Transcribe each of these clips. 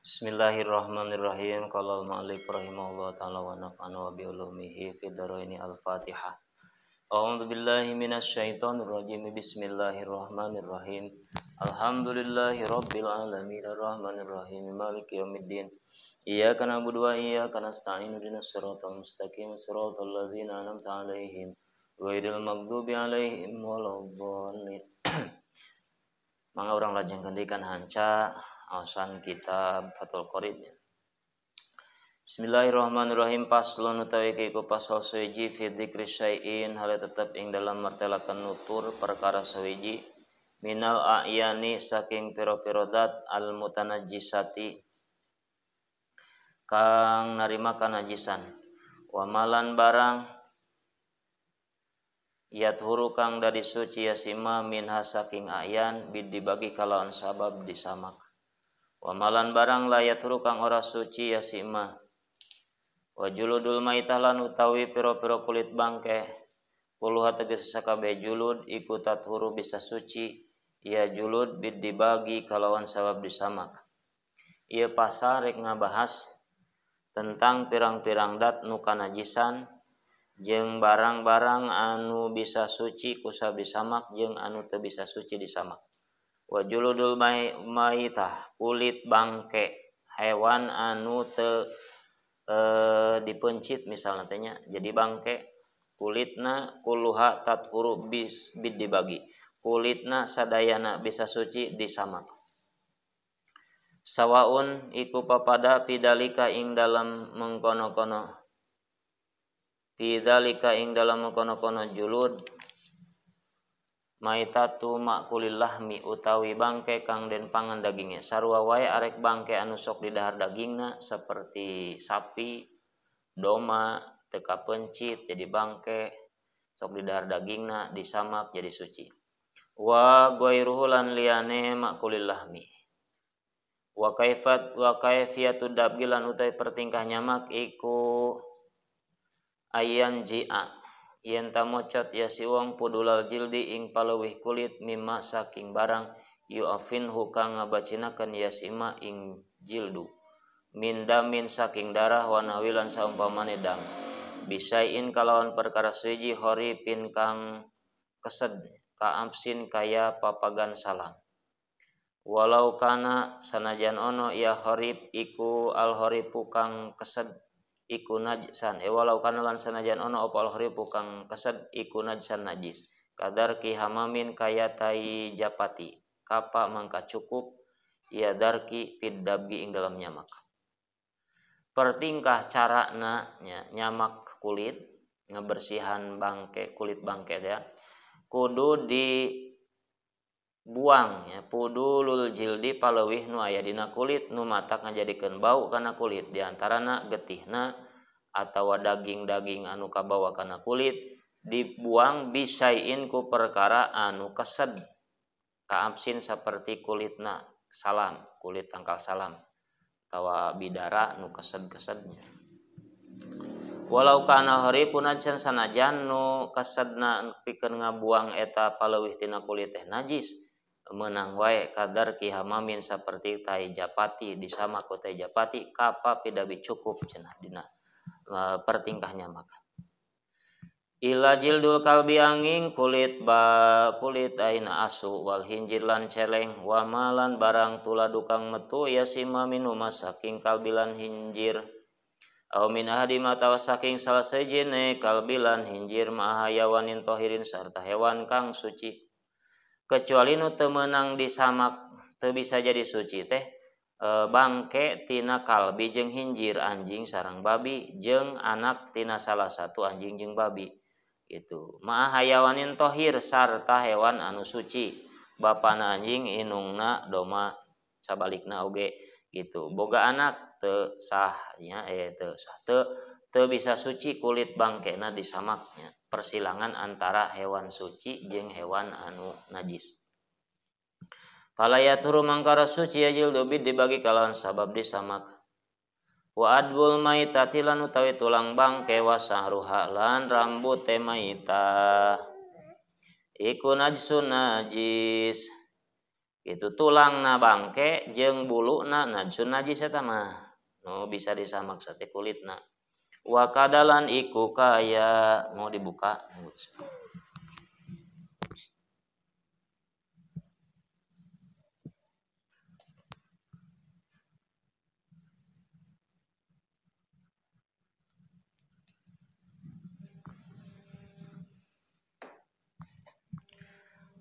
Bismillahirrahmanirrahim. Qala al-mu'allif rahimahullah ta'ala wa nafa'ana wa bi ulumihi fid dharaini. Al-Fatihah. A'udzu billahi minasyaitonir rajim. Bismillahirrahmanirrahim. Alhamdulillahi rabbil alamin arrahmanir rahim maliki yaumiddin. Iyyaka na'budu wa iyyaka nasta'in ihdinas siratal mustaqim siratal ladzina an'amta 'alaihim ghairil maghdubi 'alaihim waladdallin. Mangga urang lajengkeun deui kana hanca aosan kitab Fathul Qorib. Bismillahirrahmanirrahim. Paslon utawi iku pasal sawiji fi dzikri syai'in hale tetep ing dalam martelakeun nutur perkara sawiji minal a'yani saking pira-pira dat al mutanajjisati kang narima kanajisan wa malan barang yathuru kang dadi suci yasima minha saking a'yan bidibagi kalawan sabab disamak wa malan barang la yathuru kang ora suci yasima wa juludul maitah lan utawi pira-pira kulit bangke puluha tegas sakabeh julud iku tathuru bisa suci ya julud bid dibagi kalawan sabab disamak. Ieu pasal rek ngabahas tentang pirang-pirang dat nu kanajisan jeung barang-barang anu bisa suci ku sabab disamak jeung anu teu bisa suci disamak. Wa juludul maitah kulit bangke hewan anu teu dipencit misalnya teh nya jadi bangke kulitna kuluha tathuru bis bid dibagi kulitna sadayana bisa suci disamak. Sawaun iku papada pidalika ing dalam mengkono-kono pidalika ing dalam mengkono-kono julud maitatu makulil lahmi utawi bangke kang den pangan dagingnya sarua wae arek bangke anu sok didahar dagingna seperti sapi, doma, teu kapencit jadi bangke sok didahar dagingna disamak jadi suci. Wa ghairuhu lan liyane makulil lahmi. Wa kaifat wa kaifiyatu dabgi lan utawi pertingkah nyamak iku ayan ji'a yen tamocot ya si wong pudulal jildi ing paleuwih kulit mimma saking barang yu'afinhu kang ngabacinakeun ya sima ing jildu min damin saking darah wa nawilan saumpamane dam bisain kalawan perkara suwiji horipin kang kesed kaamsin kaya papagan salam walau kana sanajan ono ya horib iku al horipu kang kesed iku najsan walau kana lan sanajan ono apa al horipu kang kesed iku najsan najis kadar ki hamamin kaya tai japati kapa mangka cukup ya darki pidabgi ing dalam nyamak. Pertingkah carana nyamak kulit ngebersihan bangke kulit bangke ya kudu dibuang ya pudulul jildi paleuwih nu aya dina kulit nu matak ngajadikeun bau kana kulit diantarana getihna atawa daging-daging anu kabawa kana kulit dibuang bisain ku perkara anu kesed kaapsin seperti kulitna salam kulit tangkal salam atawa bidara nu kesed-kesednya. Walau kana haripun acan sanajan nu kesedna pikeun ngabuang eta paleuwih tina kulit teh najis menang wae kadar ki hamamin seperti tai japati disama ku tai japati kapa pidabi cukup cenah dina pertingkah nyamak. Ila jildul kalbi angin kulit ba kulit aina asu wal hinjir lan celeng wa malan barang tula dukang metu ya sima minuma saking kalbilan hinjir au min ahadi matawa saking salah sejene kalbilan hinjir mahayawanin tohirin sarta hewan kang suci kecuali nu teu meunang disamak teu bisa jadi suci teh bangke tina kalbi jeung hinjir anjing sareng babi jeung anak tina salah satu anjing jeung babi gitu mahayawanin tohir sarta hewan anu suci bapana anjing inungna doma sabalikna oge gitu boga anak teu sah nya teu sah teu bisa suci kulit bangkena disamaknya persilangan antara hewan suci jeung hewan anu najis. Fala yaturu mangkara suci ya jildu bid dibagi kalawan sabab disamak. Wa adbul maitati lan utawi tulang bangke wa sahruha lan rambut maitah iku najsun najis. Itu tulangna bangke jeung buluna najsun najis eta mah nu bisa disamak sate kulitna. Wa kadalan iku kaya mau dibuka.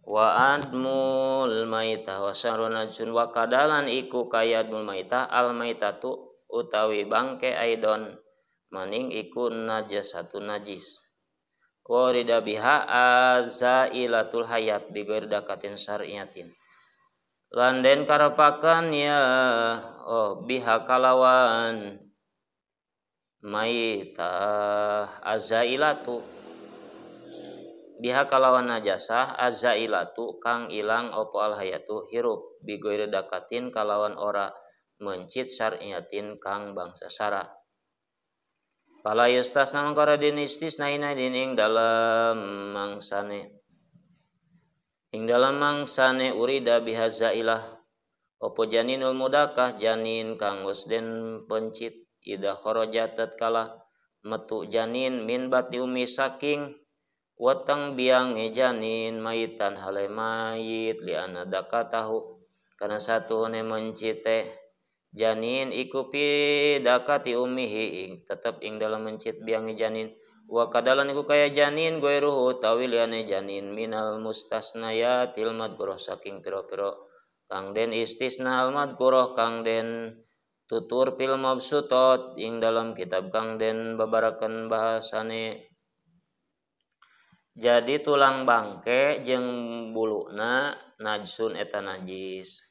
Wa admul maitah wa syarun najsun wa kadalan iku kaya admul maitah al maitatu utawi bangke aidon maning iku najasatu najis. Wa rida biha azailatul hayat bi ghairi dakatin syar'iyatin. Lan den karepakan ya oh biha kalawan maitah azailatu biha kalawan najasah azailatu kang ilang opo al hayatu hirup bi ghairi dakatin kalawan ora mencit syar'iyatin kang bangsa syara. Fala yustasna mangkara din istisna ina din ing dalam mangsane. Ing dalam mangsane urida biha zailah opo janinul mudakah janin kang geus den pencit ida kharaja tatkala metu janin min bati umi saking weteng biange janin maitan hale mayit liana dakatahu karena satuhune mencite janin iku pi dakati ummihi ing tetep ing dalam mencit biange janin wa kadalan iku kaya janin goiruhu tawi liyane janin minal mustasnayatil madkurah saking pira-pira kang den istisna al madkurah kang den tutur fil mabsutat ing dalam kitab kang den babaraken bahasane. Jadi tulang bangke jeung buluna najsun eta najis.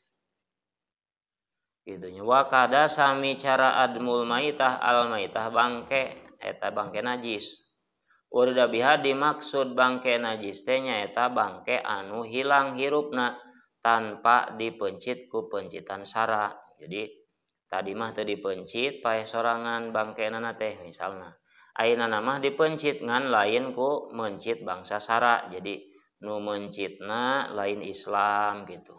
Gitunya. Wa kada sami cara admul maitah al maitah bangke eta bangke najis. Urida biha dimaksud bangke najis teh nyaeta bangke anu hilang hirupna tanpa dipencit ku pencitan sara. Jadi tadi mah teu dipencit paeh sorangan bangkenana teh misalna. Ayeuna mah dipencit ngan lain ku mencit bangsa sara. Jadi nu mencitna lain Islam gitu.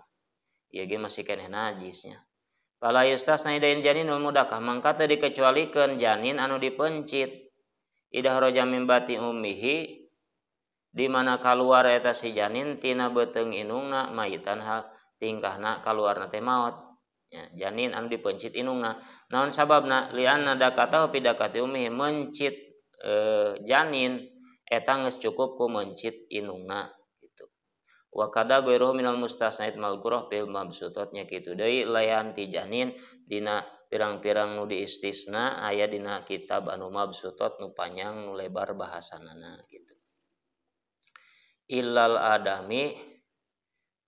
Ieu ge masih keneh najisnya. Fala yustasna idain janinul mudakah mangka teu dikecualikeun janin anu dipencit. Idah roja min bati ummihi di mana kaluar eta si janin tina beuteung indungna maitan hal tingkahna kaluarna teh maot. Ya, janin anu dipencit indungna. Naon sababna? Lianna dakatahu pidakati ummihi mencit janin eta geus cukup ku mencit indungna gitu. Wa kada ghairuhu minal mustasnait malkurah fil mabsutatnya kitu deui layan ti janin dina pirang-pirang nu diistisna aya dina kitab anu mabsutat nu panjang nu lebar bahasanana gitu. Illal adami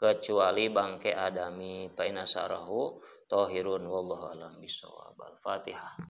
kecuali bangke adami fa inna sarahu tahirun wallahu alam bisawab. Al-Fatihah.